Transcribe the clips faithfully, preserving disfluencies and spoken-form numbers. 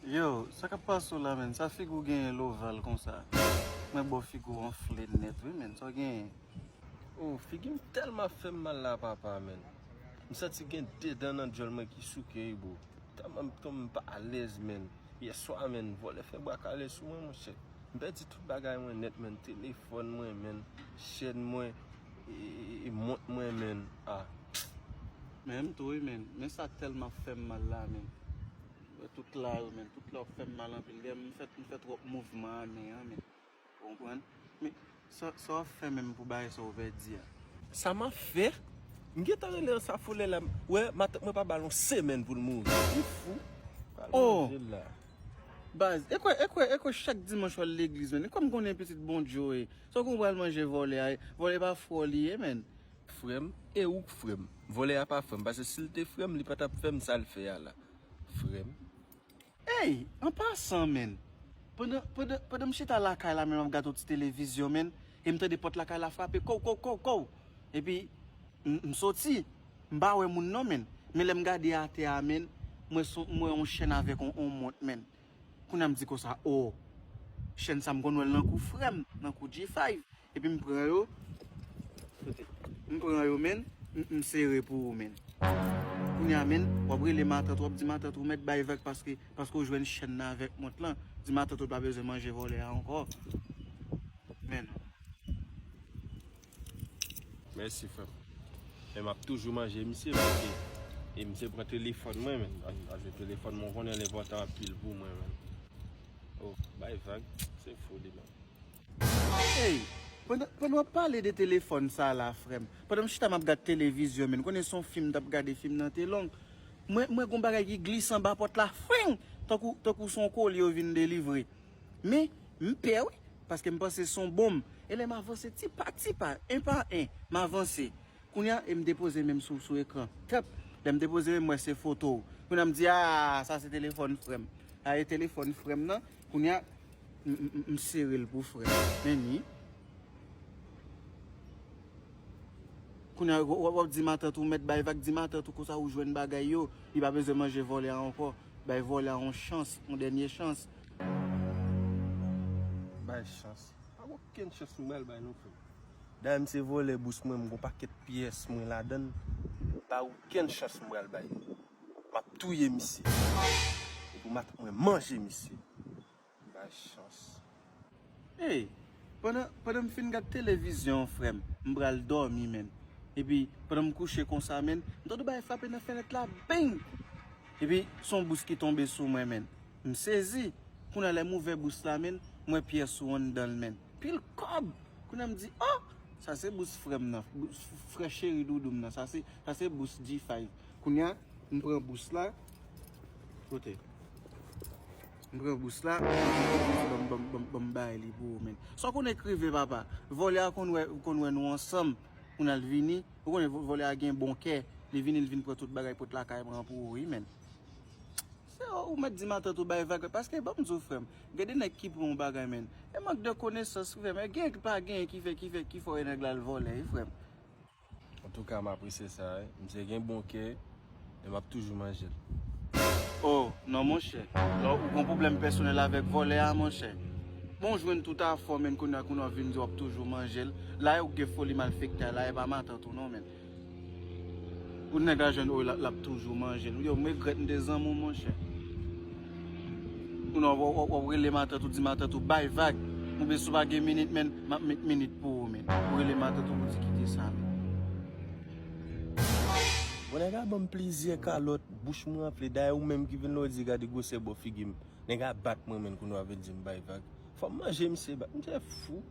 Yo, sa k ap pase w la, menn? Sa figi w genyen loval konsa? Mwen bò figi w anfle nèt, wi, menn. Sa w genyen? Oh, figi m tèlman ap fè m mal la, papa, menn. M santi gen de dan nan djòl mwen ki souke, wi, bro. Tèlman m tonbe, m pa alèz, menn. Yèswa, menn, vòlè fè bwa kale sou mwen, monchè. M pèdi tout bagay mwen nèt, menn. Telefòn mwen, menn. Chèn mwen, e, e, e, mont mwen, menn. Ah. Men m tou, wi, menn. Men sa tèlman ap fè m mal la, menn. Wè tout la yo, menn. Tout la yo ap fè m mal anpil. Gen m fè, m fè twòp mouvman a nen an, menn. Ou konprann? Men, sa, sa w ap fè menm pou bagay sa w pèdi a? Sa m ap fè? M gentan rele an sa foulè la. Wè, matant mwen pa ba l yon semèn pou l mouri. Ou fou? Pral Oh! manje l la. Baz, e kwè, e kwè, e kwè chak dimanch w al legliz, menn. E kwè m konnen pitit Bondye w ye. Sa w konn pral manje vòlè a? Vòlè pa frè w li ye, menn. Frè m? E ou k frè m? Vòlè a pa frè m, paske si l te frè m, li pa t ap fè m sa l fè a la. Frè m? Ey, an pasan, menn. Pandan, pandan, pandan m chita lakay la, menn, m ap gade yon ti televizyon, menn, e m tande pòt lakay la frape, kow, kow, kow, kow. Epi, m, m soti, m pa wè moun non, menn. Men lè m gade atè a, menn, m wè son, m wè yon chèn avèk yon, yon mont, menn. Kounye a m di konsa, o, chèn sa m konn wè l nan kou frè m, nan kou G five. Epi m pran yo. Kote? M pran yo, menn. M, m sere pou ou, menn. Kounye a, menn, w ap rele matant, w ap di matant ou mèt bay vag paske, paske w jwenn chèn nan avèk mont lan. Di matant ou pa bezwen manje vòlè a ankò. Menn. Mèsi, frè m. Men m ap toujou manje misye paske e misye pran telefòn mwen, menn. Paske telefòn mwen, w konnen l enpòtan anpil pou mwen, menn. Oh, bay vag. Se foli, menn. Ey, pandan, pandan w ap pale de telefòn sa la, frè m, pandan m chita m ap gad televizyon, menn, konnen se yon fim m t ap gade, fim nan te long. Mwen, mwen gon bagay ki glise anba pòt la, fwing! Tankou, tankou se yon kolye yo vin delivre. Men, m pè, wi, paske m panse se yon bonm. E lè m avanse ti pa ti pa, en pa en, m avanse. Kounye a, e m depoze men m sou, sou ekran. Tèp, lè m depoze men m wè se foto w. Kounye a, m di, a, sa se telefòn frè m. A, e telefòn frè m nan. Kounye a, m, m, m, m sere l pou frè m. Men ni. Kounye a, w, w, w ap di matant ou mèt bay vag, di matant ou konsa ou jwenn bagay yo. Li pa bezwen manje vòlè a ankò. Bay vòlè a yon chans, yon dènye chans. Bay chans. Pa gen okenn chans m pral bay non, frè m. Dayè, misye vòlè bous mwen, m gon pakèt pyès mwen ladan l. Pa okenn chans m pral bay. M ap touye misye. Epi matant mwen manje misye. Bay chans. Ey, pandan, pandan m fin gad televizyon, frè m, m pral dòmi, menn. Epi, pandan m kouche konsa, menn, m tande bagay frape nan fenèt la, beng! Epi, se yon bous ki tonbe sou mwen, menn. M sezi. Kounye a lè m ouvè bous la, menn, m wè pyès ou anndan l, menn. Pil kòb! Kounye a m di, o! Sa se bous frè m nan, bous frè cheri doudou m nan. Sa se, sa se bous G five. Kounye a, m pran bous la. Kote? M pran bous la. Ban m, ban m, ban m, ban m bay li pou ou, menn. Sa w konnen k rive, papa? Vòlè a konn wè, konn wè nou ansanm. Kounye a l vini. Ou konnen vò-, vòlè a gen bon kè. Li vini, li vin pran tout bagay, pot lakay pran pou ou, wi, menn. Se ou, ou mèt di matant ou bay vag, paske ban m di w, frè m, gen de nèg ki pran yon bagay, menn. E mank de konesans, frè m. E gen ki pa genyen ki fè, ki fè, ki fè nèg la al vòlè, wi, frè m. Antouka, m apresye sa, wi. Misye gen bon kè, e m ap toujou manje l. Oh, non, monchè. Lè w gon pwoblèm pèsonèl avèk vòlè a, monchè. Bon, w jwenn tout afè w, menn, kounye a, kounye a w vin di w ap toujou manje l. La, e ou k gen foli malfektè a, la, e pa matant ou, non, menn. Ou nèg la jwenn, o, l ap, l ap toujou manje l. Yo, m regrèt m te zanmi w, monchè. Ou nan, w, w, w ap rele matant ou, di matant ou bay vag. Oubyen si w pa gen minit, menn, m ap met minit pou ou, menn. Ou rele matant ou pou di kite sa, menn. Bon, nèg la ban m plizyè kalòt, bouch mwen anfle. Dayè, ou menm ki vin la, w di gade gwosè bò figi m. Nèg la bat mwen, menn, kounye a vin di m bay vag. Fò m manje misye, bat misye fou.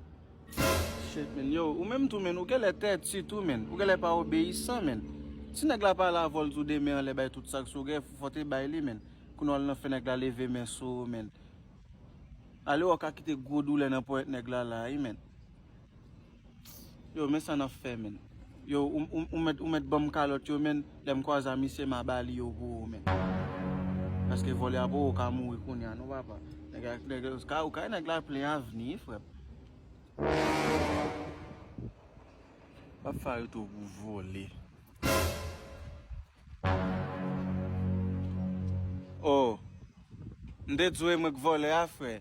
Shit, menn. Yo, ou menm tou, menn, ou genlè tèti tou, menn. Ou genlè pa obeyisan, menn. Si nèg la pale avè w, l di w de men anlè, bay tout sa k sou w, fò w te bay li, menn. Kounye a w al nan fè nèg la leve men sou ou, menn. Ale wè w ka kite gwo doulè nan ponyèt nèg la la, wi, menn. Yo, men sa n ap fè, menn. Yo, ou, ou, ou mèt, ou mèt ban m kalòt yo, menn. Lè m kwaze a misye, m a ba li yo pou ou, menn. Paske vòlè a poko ka mouri kounye a, non, papa. Nèg la, nèg la, ou ka, ou ka, nèg la plen avni, frè m. P ap fè yo tou pou vòlè. Oh. M te di w e mwen k vòlè a, frè.